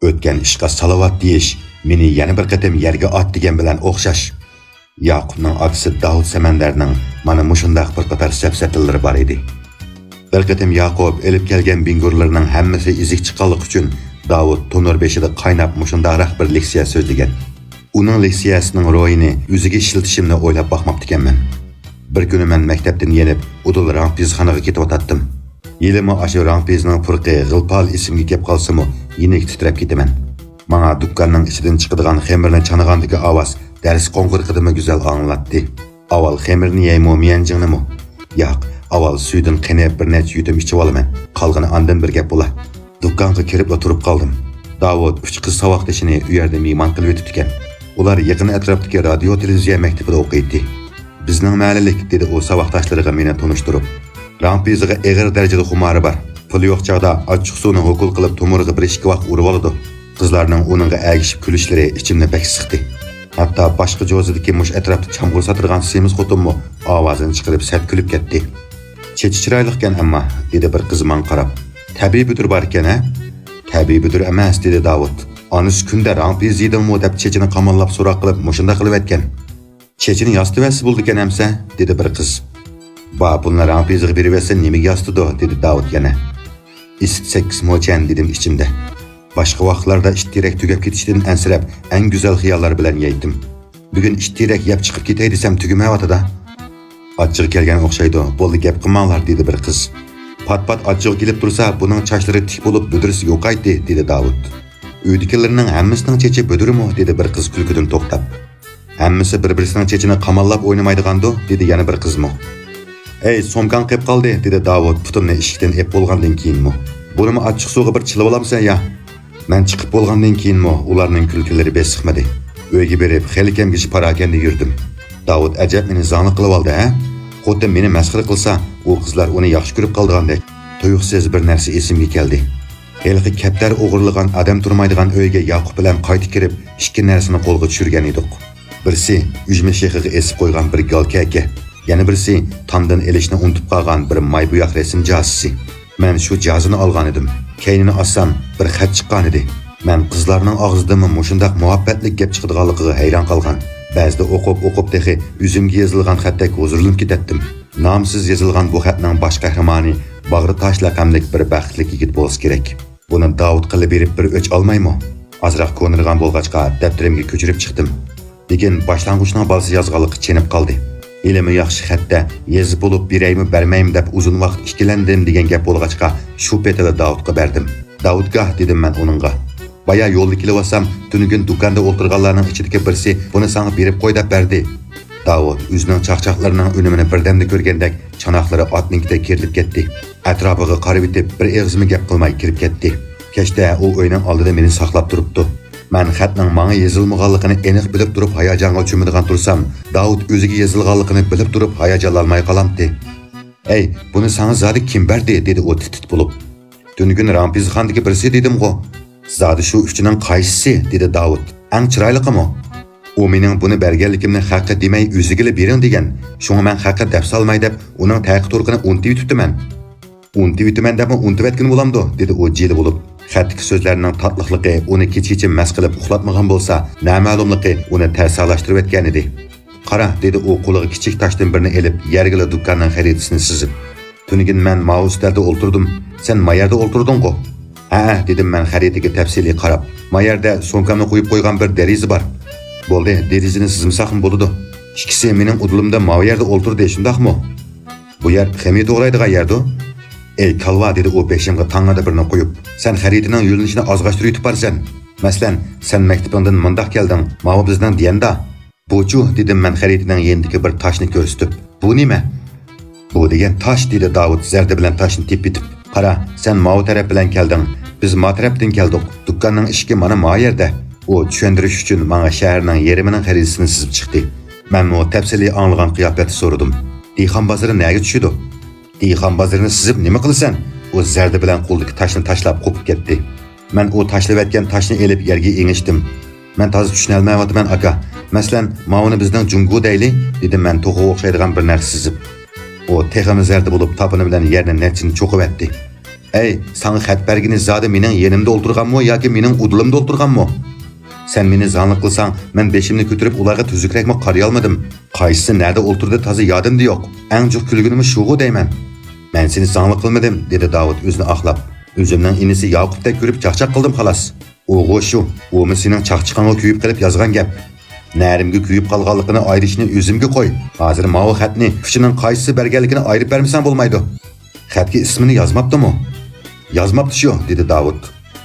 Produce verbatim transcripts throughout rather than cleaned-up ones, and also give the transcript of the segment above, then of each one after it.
ئۆتكەن ئىشقا سالاۋات دېيىش مېنى يەنە بىر قېتىم يەرگە ئات دېگەن بىلەن ئوخشاش. ياقۇپنىڭ ئاكىسى داۋۇت سەمەندەرنىڭ مانا مۇشۇنداق بىر قاتار سەپسەتىلىرى بار ئىدى. بىر قېتىم ياقۇپ ئېلىپ كەلگەن بىڭگۇرلىرىنىڭ ھەممىسى ئېزىك چىققانلىقى ئۈچۈن داۋۇت تونۇر بېشىدا قايناپ مۇشۇنداقراق بىر لېكسىيە سۆزلىگەن. ئۇنىڭ لېكسىيەسىنىڭ روھىنى ئۆزىگە ئىشلىتىشىمنى ئويلاپ باقماپتىكەنمەن. بىر كۈنى مەن مەكتەپتىن يېنىپ، ئۇدۇل راڭپىزخانىغا كېتىۋاتاتتىم. ھېلىمۇ ئاشۇ راڭپىزنىڭ پۇرىقى غىل-پال ئېسىمگە كەپ قالسىمۇ، يېنىك تىترەپ كېتىمەن. ماڭا دۇكاننىڭ ئىچىدىن چىقىدىغان خېمىرنى چانىغاندىكى ئاۋاز دەرس قوڭغۇرىقىدىمۇ گۈزەل ئاڭلىناتتى. ئاۋۋال خېمىرنى يەيمۇ، ميەنجىڭنىمۇ؟ ياق، ئاۋۋال سۈيىدىن قېنىپ بىر نەچچە يۇتۇم ئىچىۋالىمەن. قالغىنى ئاندىن بىر گەپ بولا. دۇكانغا كىرىپلا تۇرۇپ قالدىم. داۋۇت ئۈچ قىز ساۋاقدىشىنى ئۇ يەردە مېھمان قىلىۋېتىپتىكەن. ئۇلار يېقىن ئەتراپتىكى رادىيو تېلېۋىزىيە مەكتىپىدە ئوقۇيتتى. بىزنىڭ مەھەللىلىك، دېدى ئۇ ساۋاقداشلىرىغا مېنى تونۇشتۇرۇپ. راڭپىزىغا ئېغىر دەرىجىدە خۇمارى بار. پۇلى يوق چاغدا ئاچچىق سۇنى ھوكۇل قىلىپ تومۇرىغا بىر ئىككى ۋاق ئۇرۇۋالىدۇ. قىزلارنىڭ ئۇنىڭغا ئەگىشىپ كۈلۈشلىرى ئىچىمنى بەك سىقتى. ھەتتا باشقا جوزىدىكى مۇشۇ ئەتراپتا چامغۇر ساتىدىغان سېمىز خوتۇنمۇ ئاۋازىنى چىقىرىپ سەت كۈلۈپ كەتتى. چېچى چىرايلىقكەن ئەمما، دېدى بىر قىز ماڭا قاراپ. تەبىئىي بۈدۈر باركەن ھە؟ تەبىئىي بۈدۈر ئەمەس، دېدى داۋۇت. ئانىسى كۈندە راڭپىز يېدىڭمۇ دەپ چېچىنى قاماللاپ سوراق قىلىپ مۇشۇنداق قىلىۋەتكەن. چېچىنى ياسىتىۋەتسە بولىدىكەن ئەمسە، دېدى بىر قىز. با، بۇنى راڭپىزىغا بېرىۋەتسە نېمىگە ياسىتىدۇ، دېدى داۋۇت يەنە. ئىسىت سەككىز موچەن، دېدىم ئىچىمدە. باشقا ۋاقىتلاردا ئىت تېرەك تۈگەپ كېتىشىدىن ئەنسىرەپ، ئەڭ گۈزەل خىياللار بىلەن يەيتتىم. بۈگۈن ئىت تېرەك يەپ چىقىپ كېتەي دېسەم تۈگىمەيۋاتىدۇ. ئاچچىقى كەلگەن ئوخشايدۇ، بولدى گەپ قىلماڭلار، دېدى بىر قىز. پات-پات ئاچچىقى كېلىپ تۇرسا، بۇنىڭ چاچلىرى تىك بولۇپ بۈدرىسى يوقايتتى، دېدى داۋۇت. ئۆيدىكىلەرنىڭ ھەممىسىنىڭ چېچى بۈدرىمۇ؟ دېدى بىر قىز كۈلكىدىن توختاپ. ھەممىسى بىر-بىرسىنىڭ چېچىنى قاماللاپ ئوينىمايدىغاندۇ؟ دېدى يەنە بىر قىزمۇ. ئەي، سومكاڭ قېپ قالدى، دېدى داۋۇت پۇتۇمنى ئىشىكتىن ئېپ بولغاندىن كېيىنمۇ. بۇنىمۇ ئاچچىق سۇغا بىر چىلىۋالامسەن يا؟ مەن چىقىپ بولغاندىن كېيىنمۇ ئۇلارنىڭ كۈلكىلىرى بېسىقمىدى. ئۆيگە بېرىپ خېلى كەمگىچە پاراكەندە يۈردۈم. داۋۇت ئەجەب مېنى زاڭلىق قىلىۋالدى ھە؟ خۇددى مېنى مەسخىرە قىلسا، ئۇ قىزلار ئۇنى ياخشى كۆرۈپ قالىدىغاندەك. تۇيۇقسىز بىر نەرسە ئېسىمگە كەلدى. ھېلىقى كەپتەر ئوغرىلىغان ئادەم تۇرمايدىغان ئۆيگە ياقۇپ بىلەن قايتا كىرىپ، ئىككى نەرسىنى قولغا چۈشۈرگەن ئىدۇق. بىرسى ئۈجمە شېخىغا ئېسىپ قويغان بىر گالكەكە، يەنە بىرسى تامدىن ئېلىشنى ئۇنتۇپ قالغان بىر ماي بوياق رەسىم جازىسى. مەن شۇ جازىنى ئالغان ئىدىم. كەينىنى ئاچسام، بىر خەت چىققان ئىدى. مەن قىزلارنىڭ ئاغزىدىنمۇ مۇشۇنداق مۇھەببەتلىك گەپ چىقىدىغانلىقىغا ھەيران قالغان. بەزىدە ئوقۇپ-ئوقۇپ تېخى ئۆزۈمگە يېزىلغان خەتتەك ھۇزۇرلىنىپ كېتەتتىم. نامسىز يېزىلغان بۇ خەتنىڭ باش قەھرىمانى باغرى تاش لەقەملىك بىر بەختلىك يىگىت بولسا كېرەك. بۇنى داۋۇتقىلا بېرىپ بىر ئۆچ ئالمايمۇ؟ ئازراق كونىرىغان بولغاچقا دەپتىرىمگە كۆچۈرۈپ چىقتىم. لېكىن باشلانغۇچنىڭ بالىسى يازغانلىقى چېنىپ قالدى. ھېلىمۇ ياخشى خەتتە يېزىپ بولۇپ بېرەيمۇ بەرمەيمۇ دەپ ئۇزۇن ۋاقىت ئىككىلەندىم دېگەن گەپ بولغاچقا شۇ پېتىلا داۋۇتقا بەردىم. داۋۇتگاھ دېدىم مەن ئۇنىڭغا. بايا يولدا كېلىۋاتسام، تۈنۈگۈن دۇكاندا ئولتۇرغانلارنىڭ ئىچىدىكى بىرسى بۇنى ساڭا بېرىپ قوي دەپ بەردى. داۋۇت ئۆزىنىڭ چاقچاقلىرىنىڭ ئۈنۈمىنى بىردەمدە كۆرگەندەك چاناقلىرى ئاتنىڭكىدەك كېرىلىپ كەتتى. ئەتراپىغا قارىۋېتىپ بىر ئېغىزمۇ گەپ قىلماي كىرىپ كەتتى. كەچتە ئۇ ئۆينىڭ ئالدىدا مېنى ساقلاپ تۇرۇپتۇ. مەن خەتنىڭ ماڭا يېزىلمىغانلىقىنى ئېنىق بىلىپ تۇرۇپ ھاياجانغا چۆمىدىغان تۇرسام، داۋۇت ئۆزىگە يېزىلغانلىقىنى بىلىپ تۇرۇپ ھاياجانلانماي قالامتى. ئەي، بۇنى ساڭا زادى كىم بەردى؟ دېدى ئۇ تىت-تىت بولۇپ. تۈنۈگۈن رامپىزخانىدىكى بىرسى دېدىمغۇ. زادى شۇ ئۈچىنىڭ قايسىسى؟ دېدى داۋۇت. ئەڭ چىرايلىقىمۇ؟ ئۇ مېنىڭ بۇنى بەرگەنلىكىمنى خەققە دېمەي ئۆزىگىلا بېرىڭ دېگەن. شۇڭا مەن خەققە دەپ سالماي دەپ ئۇنىڭ تەقى تۇرقىنى ئۇنتۇۋېتىپتىمەن. ئۇنتۇۋېتىمەن دەپمۇ ئۇنتۇۋەتكىلى بولامدۇ؟ دېدى ئۇ جىلە بولۇپ. خەتتىكى سۆزلەرنىڭ تاتلىقلىقى ئۇنى كېچىچە مەست قىلىپ ئۇخلاتمىغان بولسا، نامەلۇملۇقى ئۇنى تەرسالاشتۇرۇۋەتكەنىدى. قارا، دېدى ئۇ قولىغا كىچىك تاشتىن بىرنى ئېلىپ، يەرگىلا دۇكاننىڭ خەرىتىسىنى سىزىپ. تۈنۈگۈن مەن ماۋۇ ئۈستەلدە ئولتۇردۇم. سەن ما يەردە ئولتۇردۇڭغۇ؟ ھەئە، دېدىم مەن خەرىتىگە تەپسىلىي قاراپ. ما يەردە سومكامنى قويۇپ قويغان بىر دېرىزە بار. بولدى، دېرىزىنى سىزمىساقمۇ بولىدۇ. ئىككىسى مېنىڭ ئۇدۇلۇمدا ماۋۇ يەردە ئولتۇردى، شۇنداقمۇ؟ بۇ يەر خېمىر توغرايدىغان يەردۇ؟ ئەي كالۋا، دېدى ئۇ بېشىمغا تاڭگادا بىرنى قويۇپ. سەن خەرىتىنىڭ يۆنىلىشىنى ئازغاشتۇرۇۋېتىپ بارىسەن. مەسىلەن، سەن مەكتىپىڭدىن مۇنداق كەلدىڭ، ماۋۇ بىزنىڭ دىيەندا. بۇچۇ، دېدىم مەن خەرىتىنىڭ يېنىدىكى بىر تاشنى كۆرسىتىپ. بۇ نېمە؟ بۇ دېگەن تاش، دېدى داۋۇت زەردە بىلەن تاشنى تېپىۋېتىپ. قارا، سەن ماۋۇ تەرەپ بىلەن كەلدىڭ، بىز ما تەرەپتىن كەلدۇق. دۇكاننىڭ ئىشىكى مانا ما يەردە. ئۇ چۈشەندۈرۈش ئۈچۈن ماڭا شەھەرنىڭ يېرىمىنىڭ خەرىتىسىنى سىزىپ چىقتى. مەنمۇ تەپسىلىي ئاڭلىغان قىياپەتتە سورىدىم. دېھقان بازىرى نەگە چۈشىدۇ؟ دېھقان بازىرىنى سىزىپ نېمە قىلىسەن؟ ئۇ زەردە بىلەن قولىدىكى تاشنى تاشلاپ قوپۇپ كەتتى. مەن ئۇ تاشلىۋەتكەن تاشنى ئېلىپ يەرگە ئېڭىشتىم. مەن تازا چۈشىنەلمەيۋاتىمەن، ئاكا. مەسىلەن، ماۋۇنى بىزنىڭ جۇڭگو دەيلى، دېدىم مەن توخۇغا ئوخشايدىغان بىر نەرسە سىزىپ. ئۇ تېخىمۇ زەردە بولۇپ، تاپىنى بىلەن يەرنى نەچچىنى چوقۇۋەتتى. ئەي، ساڭا خەت بەرگىنى زادى مېنىڭ يېنىمدا ئولتۇرغانمۇ ياكى مېنىڭ ئۇدۇلۇمدا ئولتۇرغانمۇ؟ سەن مېنى زاڭلىق قىلساڭ، مەن بېشىمنى كۆتۈرۈپ ئۇلارغا تۈزۈكرەكمۇ قارىيالمىدىم. قايسىسى نەدە ئولتۇردى تازا يادىمدا يوق. ئەڭ جىق كۈلگىنىمۇ شۇغۇ دەيمەن. مەن سېنى زاڭلىق قىلمىدىم، دېدى داۋۇت ئۆزىنى ئاقلاپ. ئۆزۈمنىڭ ئىنىسى ياقۇپتەك كۆرۈپ چاقچاق قىلدىم خالاس. ئۇغۇ شۇ، ئۇمۇ سېنىڭ چاقچىقىڭغا كۆيۈپ قېلىپ يازغان گەپ. نەرىمگە كۆيۈپ قالغانلىقىنى ئايرىشنى ئۆزۈمگە قوي. ھازىر ماۋۇ خەتنى ئۇچىنىڭ قايسىسى بەرگەنلىكىنى ئايرىپ بەرمىسەڭ بولمايدۇ. خەتكە ئىسمىنى يازماپتىمۇ؟ يازماپتۇ شۇ، دېدى داۋۇت.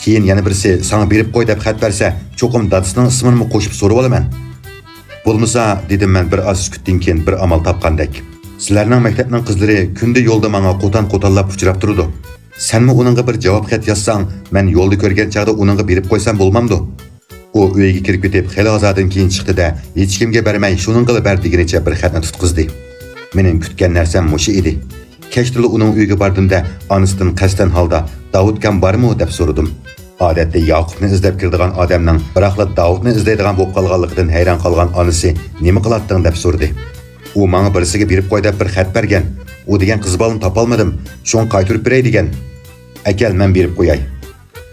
كېيىن يەنە بىرسى ساڭا بېرىپ قوي دەپ خەت بەرسە، چوقۇم دادىسىنىڭ ئىسمىنىمۇ قوشۇپ سورىۋالىمەن. بولمىسا، دېدىم مەن بىر ئاز سۈكۈتتىن كېيىن بىر ئامال تاپقاندەك. سىلەرنىڭ مەكتەپنىڭ قىزلىرى كۈندە يولدا ماڭا قوتان-قوتانلاپ ئۇچراپ تۇرىدۇ. سەنمۇ ئۇنىڭغا بىر جاۋاب خەت يازساڭ، مەن يولدا كۆرگەن چاغدا ئۇنىڭغا بېرىپ قويسام بولمامدۇ؟ ئۇ ئۆيگە كىرىپ كېتىپ، خېلى ھازادىن كېيىن چىقتى-دە، ھېچكىمگە بەرمەي، شۇنىڭغىلا بەر دېگىنىچە بىر خەتنى تۇتقۇزدى. مېنىڭ كۈتكەن نەرسەم مۇشۇ ئىدى. كەچتىلا ئۇنىڭ ئۆيىگە باردىم-دە، ئانىسىدىن قەستەن ھالدا، «داۋۇتكام بارمۇ؟» دەپ سورىدىم. ئادەتتە ياقۇپنى ئىزدەپ كىرىدىغان ئادەمنىڭ بىراقلا داۋۇتنى ئىزدەيدىغان بولۇپ قالغانلىقىدىن ھەيران قالغان ئانىسى، «نېمە قىلاتتىڭ؟» دەپ سورىدى. «ئۇ ماڭا بىرسىگە بېرىپ قوي دەپ بىر خەت بەرگەن. ئۇ دېگەن قىز بالىنى تاپالمىدىم، شۇڭا قايتۇرۇپ بېرەي دېگەن.» «ئەكەل، مەن بېرىپ قوياي.»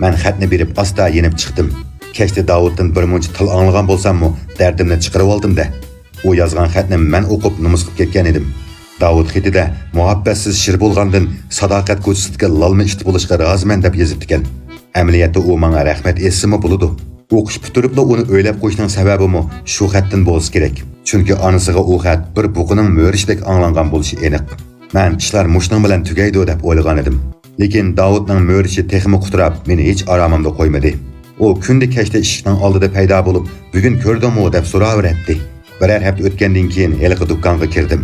مەن خەتنى بېرىپ ئاستا يېنىپ چىقتىم. كەچتە داۋۇتتىن بىر مۇنچە تىل ئاڭلىغان بولساممۇ، دەردىمنى چىقىرىۋالدىم-دە. ئۇ يازغان خەتنى مەن ئوقۇپ نومۇس قىلىپ كەتكەن ئىدىم. داۋۇت خېتىدە مۇھەببەتسىز شىر بولغاندىن ساداقەت كوچىسىدىكى لالما ئىتى بولۇشقا رازىمەن دەپ يېزىپتىكەن. ئەمەلىيەتتە ئۇ ماڭا رەھمەت ئېيتسىمۇ بولىدۇ. ئوقۇش پۈتتۈرۈپلا ئۇنى ئۆيلەپ قويۇشنىڭ سەۋەبىمۇ شۇ خەتتىن بولسا كېرەك. چۈنكى ئانىسىغا ئۇ خەت بىر بۇقىنىڭ مۆرىشىدەك ئاڭلانغان بولۇشى ئېنىق. مەن ئىشلار مۇشۇنىڭ بىلەن تۈگەيدۇ دەپ ئويلىغانىدىم. لېكىن داۋۇتنىڭ مۆرىشى تېخىمۇ قۇتراپ، مېنى ھېچ ئارامىمدا قويمىدى. ئۇ كۈندە كەچتە ئىشىكنىڭ ئالدىدا پەيدا بولۇپ، «بۈگۈن كۆردۈڭمۇ؟» دەپ سوراۋېرەتتى. بىرەر ھەپتە ئۆتكەندىن كېيىن ھېلىقى دۇكانغا كىردىم.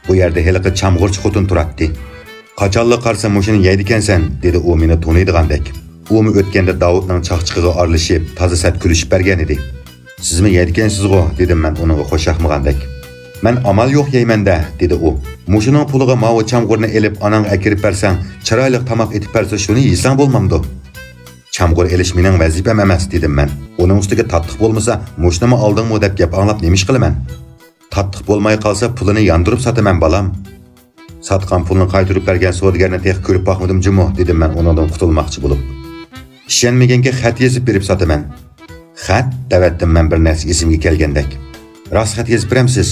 بۇ يەردە ھېلىقى چامغۇرچى خوتۇن تۇراتتى. «قاچانلا قارىسا مۇشۇنى يەيدىكەنسەن»، دېدى ئۇ مېنى تونۇيدىغاندەك. ئۇمۇ ئۆتكەندە داۋۇتنىڭ چاقچىقىغا ئارىلىشىپ، تازا سەت كۈلۈشۈپ بەرگەنىدى. «سىزمۇ يەيدىكەنسىزغۇ؟» دېدىم مەن ئۇنىڭغا خۇشياقمىغاندەك. «مەن ئامال يوق يەيمەن-دە»، دېدى ئۇ. «مۇشۇنىڭ پۇلىغا ماۋۇ چامغۇرنى ئېلىپ ئاناڭغا ئەكىرىپ بەرسەڭ، چىرايلىق تاماق ئېتىپ بەرسە، شۇنى يېسەڭ بولمامدۇ؟» «چامغۇر ئېلىش مېنىڭ ۋەزىپەم ئەمەس»، دېدىم مەن. «ئۇنىڭ ئۈستىگە تاتلىق بولمىسا، مۇشۇنىمۇ ئالدىڭمۇ دەپ گەپ ئاڭلاپ نېمە ئىش قىلىمەن؟ تاتلىق بولماي قالسا، پۇلىنى ياندۇرۇپ ساتىمەن، بالام.» «ساتقان پۇلنى قايتۇرۇپ بەرگەن سودىگەرنى تېخى كۆرۈپ باقمىدىم جۇمۇ»، دېدىم مەن ئۇنىڭدىن قۇتۇلماقچى بولۇپ. «ئىشەنمىگەنگە خەت يېزىپ بېرىپ ساتىمەن.» «خەت؟» دەۋەتتىم مەن بىر نەرسە ئېسىمگە كەلگەندەك. «راست خەت يېزىپ بېرەمسىز؟»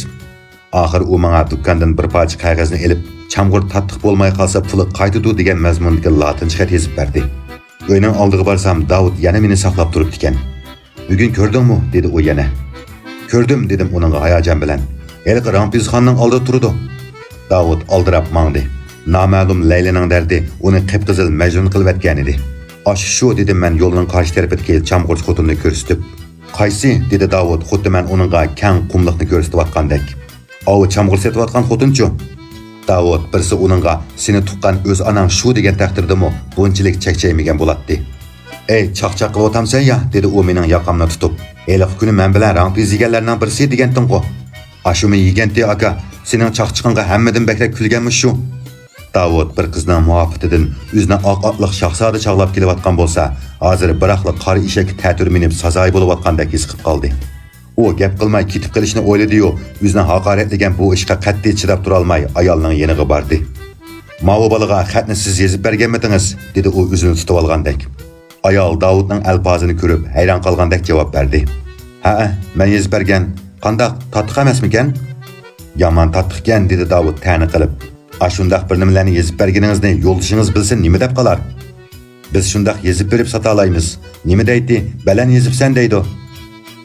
ئاخىر ئۇ ماڭا دۇكاندىن بىر پارچە قەغەزنى ئېلىپ، «چامغۇر تاتلىق بولماي قالسا، پۇلى قايتىدۇ» دېگەن مەزمۇندىكى لاتىنچە خەت يېزىپ بەردى. ئۆينىڭ ئالدىغا بارسام، داۋۇت يەنە مېنى ساقلاپ تۇرۇپتىكەن. «بۈگۈن كۆردۈڭمۇ؟» دېدى ئۇ يەنە. «كۆردۈم»، دېدىم ئۇنىڭغا ھاياجان بىلەن. «ھېلىقى رامپىزخاننىڭ ئالدىدا تۇرىدۇ.» داۋۇت ئالدىراپ ماڭدى. نامەلۇم لەيلىنىڭ دەردى ئۇنى قىپقىزىل مەجنۇن قىلىۋەتكەنىدى. «ئاشۇ شۇ»، دېدىم مەن يولنىڭ قارشى تەرىپىدىكى چامغۇرچى خوتۇننى كۆرسىتىپ. «قايسى؟» دېدى داۋۇت خۇددى مەن ئۇنىڭغا كەڭ قۇملۇقنى كۆرسىتىۋاتقاندەك. «ئاۋۇ چامغۇر سېتىۋاتقان خوتۇنچۇ؟» داۋۇت بىرسى ئۇنىڭغا «سېنى تۇغقان ئۆز ئاناڭ شۇ» دېگەن تەقدىردىمۇ بۇنچىلىك چەكچەيمىگەن بولاتتى. «ئەي، چاقچاق قىلىۋاتامسەن يا؟» دېدى ئۇ مېنىڭ ياقامنى تۇتۇپ. «ھېلىقى كۈنى مەن بىلەن رامپىز يېگەنلەرنىڭ بىرسى دېگەنتىڭغۇ؟» «ئاشۇمۇ يېگەنتى، ئاكا. سېنىڭ چاقچىقىڭغا ھەممىدىن بەكرەك كۈلگەنمۇ شۇ.» داۋۇت بىر قىزنىڭ مۇھەببىتىدىن ئۆزىنى ئاق ئاتلىق شاھزادە چاغلاپ كېلىۋاتقان بولسا، ھازىر بىراقلا قارا ئېشەككە تەتۈر مىنىپ سازايى بولۇۋاتقاندەك ھېس قىلىپ قالدى. ئۇ گەپ قىلماي كېتىپ قېلىشنى ئويلىدى-يۇ، ئۆزىنى ھاقارەتلىگەن بۇ ئىشقا قەتئىي چىداپ تۇرالماي ئايالنىڭ يېنىغا باردى. «ماۋۇ بالىغا خەتنى سىز يېزىپ بەرگەنمىدىڭىز؟» دېدى ئۇ ئۆزىنى تۇتۇۋالغاندەك. ئايال داۋۇتنىڭ ئەلپازىنى كۆرۈپ ھەيران قالغاندەك جاۋاب بەردى. «ھەئە، مەن يېزىپ بەرگەن. قانداق، تاتلىق ئەمەسمىكەن؟» «يامان تاتلىقكەن»، دېدى داۋۇت تەنە قىلىپ. «ئاشۇنداق بىر نېمىلەرنى يېزىپ بەرگىنىڭىزنى يولدىشىڭىز بىلسە نېمە دەپ قالار؟» «بىز شۇنداق يېزىپ بېرىپ ساتالايمىز. نېمە دەيتتى، بەلەن يېزىپسەن دەيدۇ.»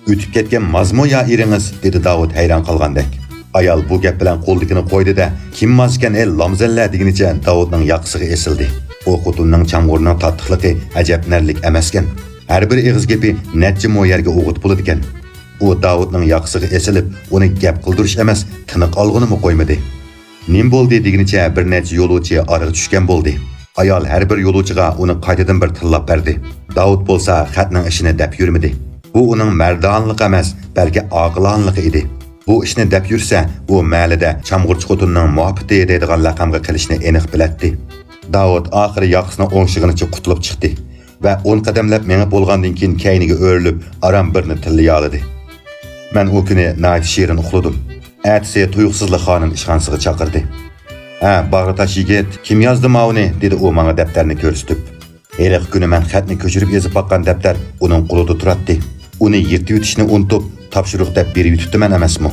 «ئۆتۈپ كەتكەن مازمۇ يا ئېرىڭىز؟» دېدى داۋۇت ھەيران قالغاندەك. ئايال بۇ گەپ بىلەن قولىدىكىنى قويدى-دە، «كىم مازكەن ئەي لامزەللە» دېگىنىچە داۋۇتنىڭ ياقىسىغا ئېسىلدى. ئۇ خوتۇننىڭ چامغۇرنىڭ تاتلىقلىقى ئەجەب نەرلىك ئەمەسكەن. ھەر بىر ئېغىز گېپى نەچچە مو يەرگە ئوغۇت بولىدىكەن. ئۇ داۋۇتنىڭ ياقىسىغا ئېسىلىپ، ئۇنى گەپ قىلدۇرۇش ئەمەس، تىنىق ئالغىنىمۇ قويمىدى. «نېمە بولدى؟» دېگىنىچە بىر نەچچە يولۇچى ئارىغا چۈشكەن بولدى. ئايال ھەر بىر يولۇچىغا ئۇنى قايتىدىن بىر تىللاپ بەردى. داۋۇت بولسا خەتنىڭ ئىشىنى دەپ يۈرمىدى. بۇ ئۇنىڭ مەردانىلىقى ئەمەس، بەلكى ئاقىلانىلىقى ئىدى. بۇ ئىشنى دەپ يۈرسە، ئۇ مەھەللىدە چامغۇرچى خوتۇننىڭ مۇھەببىتى دەيدىغان لەقەمگە قېلىشنى ئېنىق بىلەتتى. داۋۇت ئاخىرى ياقىسىنى ئوڭشىغىنىچە قۇتۇلۇپ چىقتى ۋە ئون قەدەملەپ مېڭىپ بولغاندىن كېيىن كەينىگە ئۆرۈلۈپ، ئاران بىرنى تىللىيالىدى. مەن ئۇ كۈنى ناھايىتى شېرىن ئۇخلىدىم. ئەتىسى تۇيۇقسىزلا خانىم ئىشخانىسىغا چاقىردى. ھە، باغرى تاش يىگىت، كىم يازدى ماۋۇنى؟ دېدى ئۇ ماڭا دەپتەرنى كۆرسىتىپ. ھېلىقى كۈنى مەن خەتنى كۆچۈرۈپ يېزىپ باققان دەپتەر ئۇنىڭ قولىدا تۇراتتى. ئۇنى يىرتىۋېتىشنى ئۇنتۇپ، تاپشۇرۇق دەپ بېرىۋېتىپتىمەن ئەمەسمۇ؟